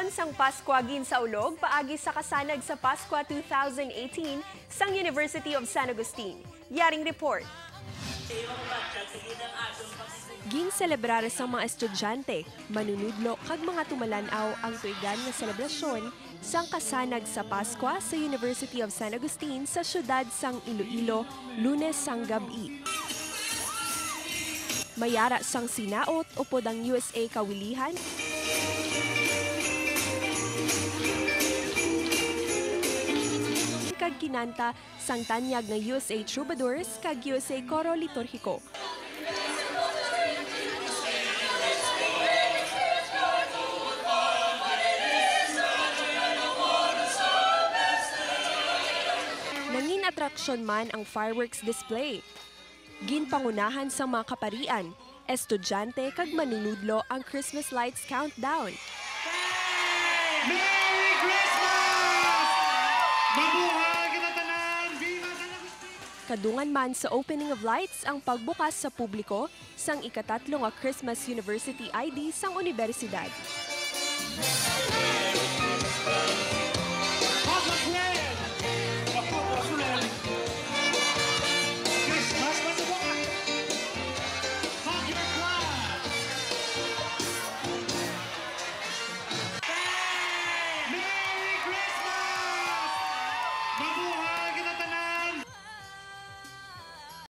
Selebrasyon sang Paskwa ginsaulog paagi sa kasanag sa Paskwa 2018 sang University of San Agustin. Yaring report. Ginselebrar sang mga estudyante, manunudlo kag mga tumalanaw ang tuigan nga selebrasyon sang kasanag sa Paskwa sa University of San Agustin sa syudad sang Iloilo, Lunes sang gabi. Mayara sang sinaot upod ang USA kawilihan kag kinanta sang tanyag nga USA Troubadours kag USA Coro Liturgico. Nangin atraksyon man ang fireworks display. Ginpangunahan sa mga kaparian, estudyante kag manunudlo ang Christmas lights countdown. Merry Christmas! Mabuhay kita tanan! Viva San Agustin! Kadungan man sa opening of lights ang pagbukas sa publiko sang ikatatlo nga Christmas University ID sang universidad.